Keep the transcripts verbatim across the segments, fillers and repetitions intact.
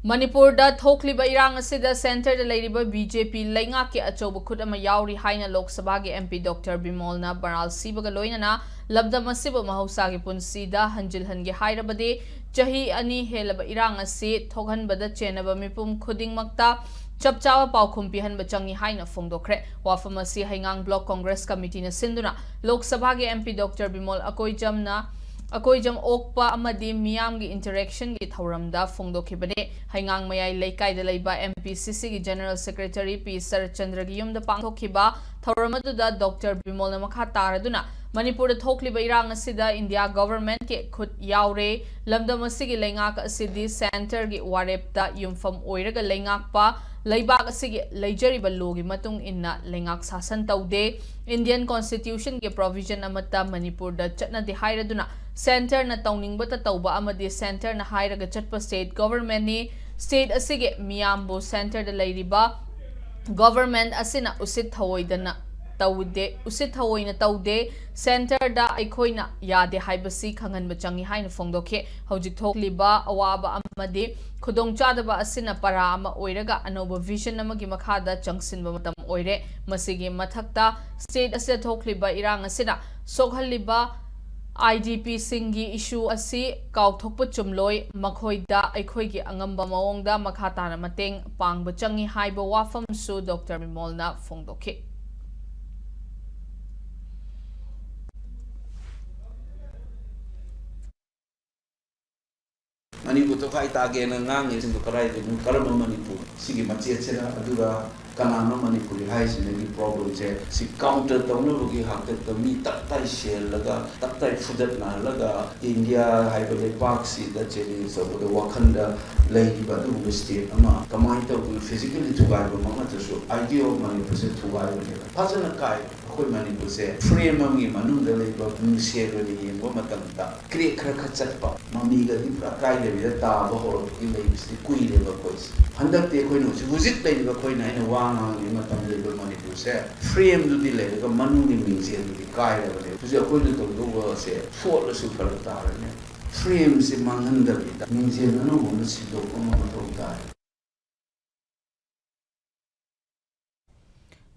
ꯃꯅꯤꯄꯨꯔꯗ ꯊꯣꯛꯂꯤꯕ ꯏꯔꯥꯡ ꯑꯁꯤꯗ centreꯗ ꯂꯩꯔꯤꯕ BJP ꯂꯩꯉꯥꯛꯀꯤ ꯑꯆꯧꯕ ꯈꯨꯠ ꯑꯃ ꯌꯥꯎꯔꯤ ꯍꯥꯏꯅ ꯂꯣꯛ ꯁꯚꯥꯒꯤ MP Doctor ꯕꯤꯃꯣꯜꯅ ꯃꯔꯥꯜ ꯁꯤꯕꯒ ꯂꯣꯏꯅꯅ ꯂꯝꯗꯝ ꯑꯁꯤꯕꯨ ꯃꯍꯧꯁꯥꯒꯤ ꯄꯨꯟꯁꯤꯗ ꯍꯟꯖꯤꯜꯍꯟꯒꯦ ꯍꯥꯏꯔꯕꯗꯤ ꯆꯍꯤ ꯑꯅꯤ ꯍꯦꯜꯂꯕ ꯏꯔꯥꯡ ꯑꯁꯤ ꯊꯣꯛꯍꯟꯕꯗ ꯆꯦꯟꯅꯕ ꯃꯤꯄꯨꯝ ꯈꯨꯗꯤꯡꯃꯛꯇ ꯆꯞ ꯆꯥꯕ ꯄꯥꯎꯈꯨꯝ ꯄꯤꯍꯟꯕ ꯆꯪꯏ ꯍꯥꯏꯅ ꯐꯣꯡꯗꯣꯛꯈ꯭ꯔꯦ꯫ ꯋꯥꯐꯝ ꯑꯁꯤ ꯍꯩꯉꯥꯡ Block Congress Committeeꯅ ꯁꯤꯟꯗꯨꯅ ꯂꯣꯛ ꯁꯚꯥꯒꯤ MP Doctor ꯕꯤꯃꯣꯜ ꯑꯀꯣꯏꯖꯝꯅ ꯑꯀꯣꯏꯖꯝ ꯑꯣꯛꯄ ꯑꯃꯗꯤ ꯃꯤꯌꯥꯝꯒꯤ interactionꯒꯤ ꯊꯧꯔꯝꯗ ꯐꯣꯡꯗꯣꯛꯈꯤꯕꯅꯤ꯫ ꯍꯩꯉꯥꯡ ꯃꯌꯥꯏ ꯂꯩꯀꯥꯏꯗ ꯂꯩꯕ MPCCꯒꯤ General Secretary ꯄꯤ ꯁꯔꯠꯆꯟꯗ꯭ꯔꯒꯤ ꯌꯨꯝꯗ ꯄꯥꯡꯊꯣꯛꯈꯤꯕ ꯊꯧꯔꯝ ꯑꯗꯨꯗ Doctor ꯕꯤꯃꯣꯜꯅ ꯃꯈꯥ ꯇꯥꯔꯗꯨꯅ ꯃꯅꯤꯄꯨꯔꯗ ꯊꯣꯛꯂꯤꯕ ꯏꯔꯥꯡ ꯑꯁꯤꯗ ꯏꯟꯗꯤꯌꯥ governmentꯀꯤ ꯈꯨꯠ ꯌꯥꯎꯔꯦ꯫ ꯂꯝꯗꯝ ꯑꯁꯤꯒꯤ ꯂꯩꯉꯥꯛ ꯑꯁꯤꯗꯤ centreꯒꯤ ꯋꯥꯔꯦꯞꯇ ꯌꯨꯝꯐꯝ ꯑꯣꯏꯔꯒ ꯂꯩꯉꯥꯛꯄ ꯂꯩꯕꯥꯛ ꯑꯁꯤꯒꯤ ꯂꯩꯖꯔꯤꯕ lawꯒꯤ ꯃꯇꯨꯡ ꯏꯟꯅ ꯂꯩꯉꯥꯛ ꯁꯥꯁꯟ ꯇꯧꯗꯦ꯫ Indian Constitutionꯒꯤ provision ꯑꯃꯠꯇ ꯃꯅꯤꯄꯨꯔꯗ ꯆꯠꯅꯗꯦ ꯍꯥꯏꯔꯗꯨꯅ centreꯅ ꯇꯧꯅꯤꯡꯕꯇ ꯇꯧꯕ ꯑꯃꯗꯤ centreꯅ ꯍꯥꯏꯔꯒ ꯆꯠꯄ state governmentꯅꯤ꯫ State ꯑꯁꯤꯒꯤ ꯃꯤꯌꯥꯝꯕꯨ centreꯗ ꯂꯩꯔꯤꯕ government ꯑꯁꯤꯅ ꯎꯁꯤꯠ ꯊꯑꯣꯏꯗꯅ ꯇꯧꯗꯦ, ꯎꯁꯤꯠ ꯊꯑꯣꯏꯅ ꯇꯧꯗꯦ꯫ Centreꯗ ꯑꯩꯈꯣꯏꯅ ꯌꯥꯗꯦ ꯍꯥꯏꯕꯁꯤ ꯈꯪꯍꯟꯕ ꯆꯪꯏ ꯍꯥꯏꯅ ꯐꯣꯡꯗꯣꯛꯈꯤ꯫ ꯍꯧꯖꯤꯛ ꯊꯣꯛꯂꯤꯕ ꯑꯋꯥꯕ ꯑꯃꯗꯤ ꯈꯨꯗꯣꯡꯆꯥꯗꯕ ꯑꯁꯤꯅ ꯄꯔꯥ ꯑꯃ ꯑꯣꯏꯔꯒ ꯑꯅꯧꯕ vision ꯑꯃꯒꯤ ꯃꯈꯥꯗ ꯆꯪꯁꯤꯟꯕ ꯃꯇꯝ ꯑꯣꯏꯔꯦ꯫ ꯃꯁꯤꯒꯤ ꯃꯊꯛꯇ state ꯑꯁꯤꯗ ꯊꯣꯛꯂꯤꯕ ꯏꯔꯥꯡ ꯑꯁꯤꯅ ꯁꯣꯛꯍꯜꯂꯤꯕ IDPꯁꯤꯡꯒꯤ issue ꯑꯁꯤ ꯀꯥꯎꯊꯣꯛꯄ ꯆꯨꯝꯂꯣꯏ꯫ ꯃꯈꯣꯏꯗ ꯑꯩꯈꯣꯏꯒꯤ ꯑꯉꯝꯕ ꯃꯑꯣꯡꯗ ꯃꯈꯥ ꯇꯥꯅ ꯃꯇꯦꯡ ꯄꯥꯡꯕ ꯆꯪꯏ ꯍꯥꯏꯕ ꯋꯥꯐꯝꯁꯨ Doctor ꯕꯤꯃꯣꯜꯅ ꯐꯣꯡꯗꯣꯛꯈꯤ꯫ ꯃꯅꯤꯄꯨꯔ ꯇꯣꯈꯥꯏ ꯇꯥꯒꯦꯅ ꯉꯥꯡꯉꯤꯁꯤꯡꯗꯣ ꯀꯗꯥꯏꯗꯅꯣ? ꯀꯔꯝꯕ ꯃꯅꯤꯄꯨꯔ? ꯁꯤꯒꯤ ꯃꯆꯦꯠꯁꯤꯔ? ꯑꯗꯨꯒ ꯀꯅꯥꯅꯣ ꯃꯅꯤꯄꯨꯔꯤ ꯍꯥꯏꯁꯤꯅꯒꯤ problemꯁꯦ? ꯁꯤ counter ꯇꯧꯅꯕꯒꯤ ꯍꯥꯛꯇꯛꯇ ꯃꯤ ꯇꯞꯇꯥꯏ ꯁꯦꯜꯂꯒ, ꯇꯞꯇꯥꯏ ꯐꯨꯗꯠꯅꯍꯜꯂꯒ, ꯏꯟꯗꯤꯌꯥ ꯍꯥꯏꯕ ꯂꯩꯄꯥꯛꯁꯤꯗ challenge ꯇꯧꯕꯗ ꯋꯥꯈꯜꯗ ꯂꯩꯔꯤꯕ ꯑꯗꯨꯒꯨꯝꯕ state ꯑꯃ ꯀꯃꯥꯏꯅ ꯇꯧꯗꯅ physically ꯊꯨꯒꯥꯏꯕꯃꯛ ꯅꯠꯇ꯭ꯔꯁꯨ idea of ꯃꯅꯤꯄꯨꯔꯁꯦ ꯊꯨꯒꯥꯏꯕꯅꯦꯕ꯫ ꯐꯖꯅ ꯀꯥꯏ꯫ ꯑꯩꯈꯣꯏ ꯃꯅꯤꯄꯨꯔꯁꯦ frame ꯑꯃꯒꯤ ꯃꯅꯨꯡꯗ ꯂꯩꯕ ꯃꯤꯡꯁꯦꯜ ꯑꯣꯏꯅ ꯌꯦꯡꯕ ꯃꯇꯝꯗ crack ꯈꯔ ꯈꯔ ꯆꯠꯄ, ꯃꯃꯤꯒꯗꯤ ꯄꯨꯔꯥ ꯀꯥꯏꯗꯕꯤꯗ ꯇꯥꯕ ꯍꯧꯔꯛꯄꯒꯤ ꯂꯩꯕꯁꯤꯗꯤ ꯀꯨꯏꯔꯦꯕ ꯑꯩꯈꯣꯏꯁꯦ꯫ ꯍꯟꯗꯛꯇꯤ ꯑꯩꯈꯣꯏꯅ ꯍꯧꯖꯤꯛ, ꯍꯧꯖꯤꯛ ꯂꯩꯔꯤꯕ, ꯑꯩꯈꯣꯏꯅ, ꯑꯩꯅ ꯋꯥ ꯉꯥꯡꯂꯤꯉꯩ ꯃꯇꯝꯗ ꯂꯩꯕ ꯃꯅꯤꯄꯨꯔꯁꯦ frameꯗꯨꯗꯤ ꯂꯩꯔꯒ ꯃꯅꯨꯡꯒꯤ ꯃꯤꯡꯁꯦꯜꯗꯨꯗꯤ ꯀꯥꯏꯔꯕꯅꯦꯕ꯫ ꯍꯧꯖꯤꯛ ꯑꯩꯈꯣꯏꯅ ꯇꯧꯗꯧꯕꯁꯦ ꯐꯣꯠꯂꯁꯨ ꯐꯔꯛ ꯇꯥꯔꯅꯦꯕ꯫ ꯐ꯭ꯔꯦꯝꯁꯦ ꯃꯥꯡꯍꯟꯗꯕꯤꯗ ꯃꯤꯡꯖꯦꯜ ꯑꯅꯧꯕ ꯑꯃ ꯁꯤꯟꯗꯣꯛꯄ ꯑꯃ ꯃꯊꯧ ꯇꯥꯏ꯫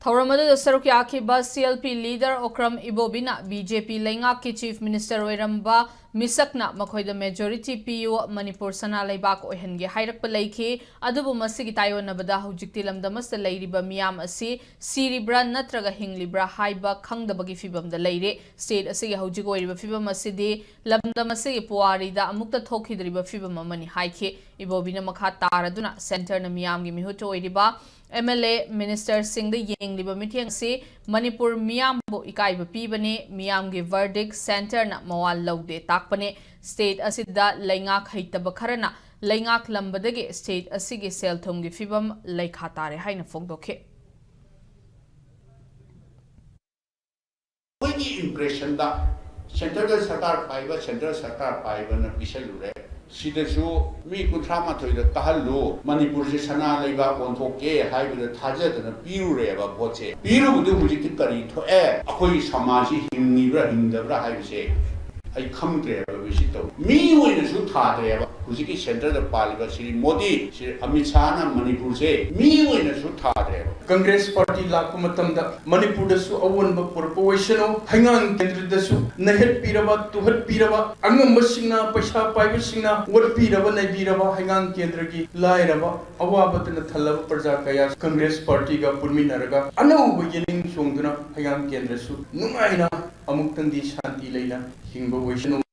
ꯊꯧꯔꯝ ꯑꯗꯨꯗ ꯁꯔꯨꯛ ꯌꯥꯈꯤꯕ C L P leader Okram ꯏꯕꯣꯕꯤꯅ ꯕꯤ ꯖꯦ ꯄꯤ ꯂꯩꯉꯥꯛꯀꯤ ꯆꯤꯐ ꯃꯤꯅꯤꯁꯇꯔ ꯑꯣꯏꯔꯝꯕ ꯃꯤꯁꯛꯅ ꯃꯈꯣꯏꯗ ꯃꯦꯖꯣꯔꯤꯇꯤ ꯄꯤꯌꯨ, ꯃꯅꯤꯄꯨꯔ ꯁꯅꯥ ꯂꯩꯕꯥꯛ ꯑꯣꯏꯍꯟꯒꯦ ꯍꯥꯏꯔꯛꯄ ꯂꯩꯈꯤ꯫ ꯑꯗꯨꯕꯨ ꯃꯁꯤꯒꯤ ꯇꯥꯏꯑꯣꯟꯅꯕꯗ ꯍꯧꯖꯤꯛꯇꯤ ꯂꯝꯗꯝ ꯑꯁꯤꯗ ꯂꯩꯔꯤꯕ ꯃꯤꯌꯥꯝ ꯑꯁꯤ ꯁꯤꯔꯤꯕ꯭ꯔꯥ ꯅꯠꯇ꯭ꯔꯒ ꯍꯤꯡꯂꯤꯕ꯭ꯔꯥ ꯍꯥꯏꯕ ꯈꯪꯗꯕꯒꯤ ꯐꯤꯕꯝꯗ ꯂꯩꯔꯦ꯫ ꯁ꯭ꯇꯦꯠ ꯑꯁꯤꯒꯤ ꯍꯧꯖꯤꯛ ꯑꯣꯏꯔꯤꯕ ꯐꯤꯕꯝ ꯑꯁꯤꯗꯤ ꯂꯝꯗꯝ ꯑꯁꯤꯒꯤ ꯄꯨꯋꯥꯔꯤꯗ ꯑꯃꯨꯛꯇ ꯊꯣꯛꯈꯤꯗ꯭ꯔꯤꯕ ꯐꯤꯕꯝ ꯑꯃꯅꯤ ꯍꯥꯏꯈꯤ꯫ ꯏꯕꯣꯕꯤꯅ ꯃꯈꯥ ꯇꯥꯔꯗꯨꯅ ꯁꯦꯟꯇꯔꯅ ꯃꯤꯌꯥꯝꯒꯤ ꯃꯤꯍꯨꯠ ꯑꯣꯏꯔꯤꯕ ꯑꯦꯝ ꯑꯦꯜ ꯑꯦ, ꯃꯤꯅꯤꯁꯇꯔꯁꯤꯡꯗ ꯌꯦꯡꯂꯤꯕ ꯃꯤꯠꯌꯦꯡ ꯑꯁꯤ ꯃꯅꯤꯄꯨꯔ ꯃꯤꯌꯥꯝꯕꯨ ꯏꯀꯥꯏꯕ ꯄꯤꯕꯅꯤ, ꯃꯤꯌꯥꯝꯒꯤ ꯚꯔꯗꯤꯛ ꯁꯦꯟꯇꯔꯅ ꯃꯋꯥ ꯂꯧꯗꯦ ꯇꯥꯛꯄꯅꯤ꯫ ꯁ꯭ꯇꯦꯠ ꯑꯁꯤꯗ ꯂꯩꯉꯥꯛ ꯍꯩꯇꯕ ꯈꯔꯅ ꯂꯩꯉꯥꯛꯂꯝꯕꯗꯒꯤ ꯁ꯭ꯇꯦꯠ ꯑꯁꯤꯒꯤ ꯁꯦꯜ ꯊꯨꯝꯒꯤ ꯐꯤꯕꯝ ꯂꯩꯈꯥ ꯇꯥꯔꯦ ꯍꯥꯏꯅ ꯐꯣꯡꯗꯣꯛꯈꯤ꯫ ꯑꯩꯈꯣꯏꯒꯤ ꯏꯝꯄ꯭ꯔꯦꯁꯟꯗ ꯁꯦꯟꯇꯔꯗ ꯁꯔꯀꯥꯔ ꯄꯥꯏꯕ, ꯁꯦꯟꯇꯔ ꯁꯔꯀꯥꯔ ꯄꯥꯏꯕꯅ ꯄꯤꯁꯜꯂꯨꯔꯦ꯫ ꯁꯤꯗꯁꯨ ꯃꯤ ꯀꯨꯟꯊ꯭ꯔꯥ ꯃꯥꯊꯣꯏꯗ ꯀꯥꯍꯜꯂꯨ, ꯃꯅꯤꯄꯨꯔꯁꯦ ꯁꯅꯥ ꯂꯩꯕꯥꯛ ꯑꯣꯟꯊꯣꯛꯀꯦ ꯍꯥꯏꯕꯗ ꯊꯥꯖꯗꯅ ꯄꯤꯔꯨꯔꯦꯕ ꯚꯣꯠꯁꯦ꯫ ꯄꯤꯔꯨꯕꯗꯨ ꯍꯧꯖꯤꯛꯇꯤ ꯀꯔꯤ ꯊꯣꯛꯑꯦ? ꯑꯩꯈꯣꯏꯒꯤ ꯁꯃꯥꯖꯁꯤ ꯍꯤꯡꯉꯤꯕ꯭ꯔꯥ ꯍꯤꯡꯗꯕ꯭ꯔꯥ ꯍꯥꯏꯕꯁꯦ ꯑꯩ ꯈꯪꯗ꯭ꯔꯦꯕ꯫ ꯚꯤꯖꯤꯠ ꯇꯧ ꯃꯤ ꯑꯣꯏꯅꯁꯨ ꯊꯥꯗ꯭ꯔꯦꯕ꯫ ꯍꯧꯖꯤꯛꯀꯤ ꯁꯦꯟꯇꯔꯗ ꯄꯥꯜꯂꯤꯕ ꯁ꯭ꯔꯤ ꯃꯣꯗꯤ, ꯁ꯭ꯔꯤ ꯑꯃꯤꯠ ꯁꯥꯍꯅ ꯃꯅꯤꯄꯨꯔꯁꯦ ꯃꯤ ꯑꯣꯏꯅꯁꯨ ꯊꯥꯗ꯭ꯔꯦꯕ꯫ ꯀꯪꯒ꯭ꯔꯦꯁ ꯄꯥꯔꯇꯤ ꯂꯥꯛꯄ ꯃꯇꯝꯗ ꯃꯅꯤꯄꯨꯔꯗꯁꯨ ꯑꯑꯣꯟꯕ ꯄꯨꯔꯛꯄ ꯑꯣꯏꯁꯅꯨ, ꯍꯩꯉꯥꯡ ꯀꯦꯟꯗ꯭ꯔꯗꯁꯨ ꯅꯩꯍꯠꯄꯤꯔꯕ, ꯇꯨꯍꯠꯄꯤꯔꯕ, ꯑꯉꯝꯕꯁꯤꯡꯅ, ꯄꯩꯁꯥ ꯄꯥꯏꯕꯁꯤꯡꯅ ꯑꯣꯠꯄꯤꯔꯕ, ꯅꯩꯕꯤꯔꯕ ꯍꯩꯉꯥꯡ ꯀꯦꯟꯗ꯭ꯔꯒꯤ ꯂꯥꯏꯔꯕ, ꯑꯋꯥꯕꯇꯅ ꯊꯜꯂꯕ ꯄ꯭ꯔꯖꯥ ꯀꯌꯥ ꯀꯪꯒ꯭ꯔꯦꯁ ꯄꯥꯔꯇꯤꯒ ꯄꯨꯟꯃꯤꯟꯅꯔꯒ ꯑꯅꯧꯕ ꯌꯦꯅꯤꯡ ꯆꯣꯡꯗꯨꯅ ꯍꯩꯉꯥꯡ ꯀꯦꯟꯗ꯭ꯔꯁꯨ ꯅꯨꯡꯉꯥꯏꯅ ꯑꯃꯨꯛꯇꯪꯗꯤ ꯁꯥꯟꯇꯤ ꯂꯩꯅ ꯍꯤꯡꯕ ꯑꯣꯏꯁꯅꯨ꯫